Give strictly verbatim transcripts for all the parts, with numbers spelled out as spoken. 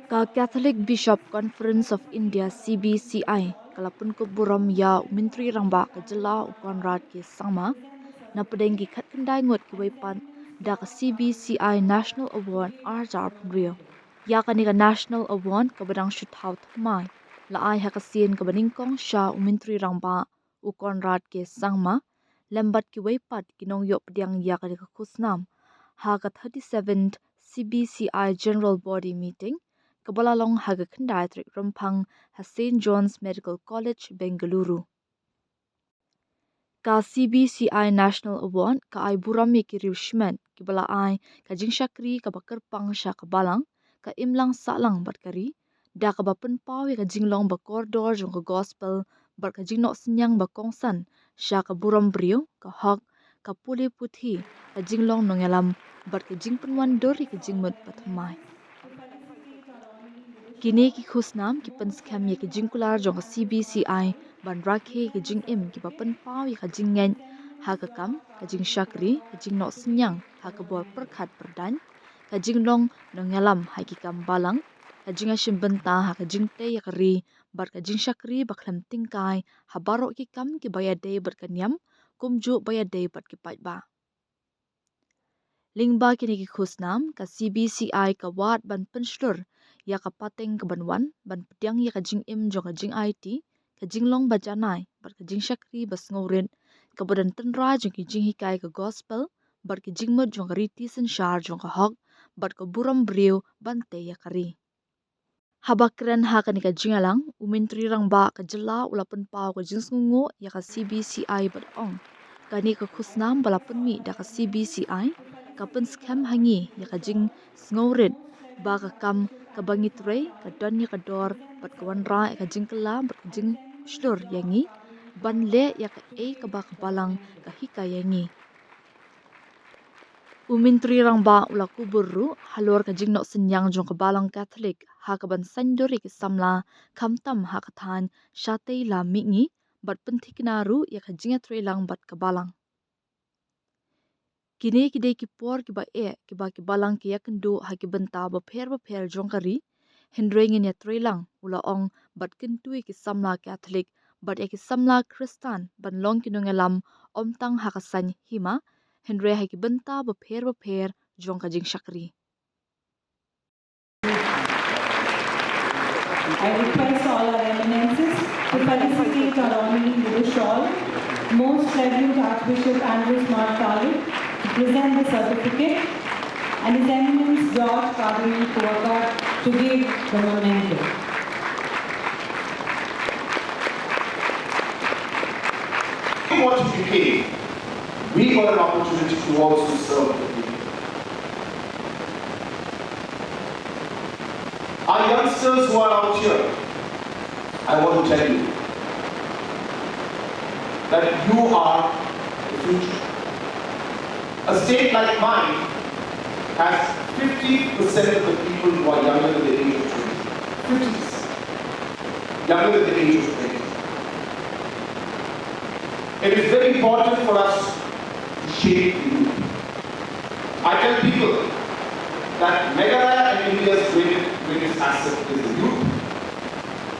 Ka Catholic Bishop Conference of India, C B C I, ka la pynkup burom ïa u Myntri Rangbah ka jylla, u Conrad K Sangma, na pdeng ki khatkhyndai ngut kiwei pat da ka C B C I National Award ar hajar arphew hynriew. Ïa kane ka National Award kaba dang shu thaw thymmai la ai ha ka sien kaba nyngkong sha u Myntri Rangbah, u Conrad K Sangma, lem bad kiwei pat ki nongïoh pdiang ïa kane ka khusnam, ha ka thirty-seventh C B C I General Body Meeting, kaba la long ha ka khyndai tarik Rymphang ha Saint John's Medical College, Bengaluru. Ka C B C I National Award ka ai burom ïa ki riew shimet kiba la ai ka jingshakri kaba kyrpang sha ka balang, ka imlang sahlang bad ka ri, da kaba pynpaw ïa ka jinglong ba kordor jong ka gospel bad ka jingnoh synñiang ba kongsan sha ka burom briew, ka hok, ka pule puthi, ka jinglong nongïalam bad ka jingpynwandur ïa ka jingmut bathymmai. Kine ki khusnam ki pynskhem ïa ka jingkular jong ka C B C I ban rakhe ïa ka jingim kiba pynpaw ïa ka jingngeit ha ka kam, ka jingshakri, ka jingnoh synñiang ha ka bor pyrkhat pyrdaiñ, ka jinglong nongïalam ha ki kam balang, ka jingïashim bynta ha ka jingtei ïa ka ri, bad ka jingshakri ba khlem tyngkai ha baroh ki kam kiba ïadei bad ka niam, kumjuh ba ïadei bad ki paidbah. Lyngba kine ki khusnam, ka C B C I ka wad ban pynshlur ïa ka pateng kaban wan, ban pdiang ïa ka jingim jong ka jingaiti, ka jinglong ba janai bad ka jingshakri ba sngewrit, kaba don tynrai jong ki jinghikai ka gospel bad ki jingmut jong ka riti synshar jong ka hok bad ka burom briew ban tei ïa ka ri. Haba kren ha kane ka jingïalang, u Myntri Rangbah ka jylla u la pynpaw ka jingsngewnguh ïa ka C B C I bad ong, kane ka khusnam ba la pynmih da ka C B C I ka pynskhem ha ngi ïa ka jingsngewrit ba ka kam kaba ngi trei ka don ïa ka dor bad ka wanrah ïa ka jingkylla bad ka jingshlur ïa ngi ban leh ïa kaei kaba ka balang ka hikai ïa ngi. U Myntri Rangbah u la kubur ruh halor ka jingnoh synñiang jong ka balang Katholik ha kaban saiñdur ïa ki samla, khamtam ha ka thaiñ shatei la mihngi, bad pynthikna ruh ïa ka jingïatreilang bad ka balang. Kine ki dei ki por kiba eh kiba ki balang ki ïakynduh ha ki bynta bapher bapher jong ka ri, hynrei ngin ïatreilang, u la ong, bad kyntu ïa ki samla Katholik bad ïa ki samla Khristan ban long ki nongïalam, ym tang ha ka saiñ hima, hynrei ha ki bynta bapher bapher jong ka jingshakri. I request all our eminences to felicitate our honoree with a shawl, Most Reverend Archbishop Andrew Smart Khalid, to present the certificate, and His Eminence George Cardinal Kuakar to give the memento. What became, we got an opportunity to also serve the people. Our youngsters who are out here, I want to tell you that you are the future. A state like mine has fifty percent of the people who are younger than the age of twenty. Fifty percent younger than the age of twenty. It is very important for us to shape the youth. I tell people that Meghalaya and India's greatest, greatest asset is the youth,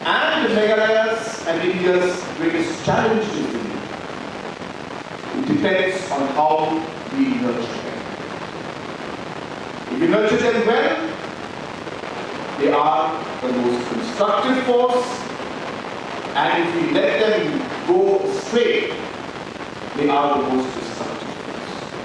and Meghalaya's and India's greatest challenge is the youth. It depends on how we nurture them. If we nurture them well, they are the most constructive force, and if we let them go astray, they are the most destructive.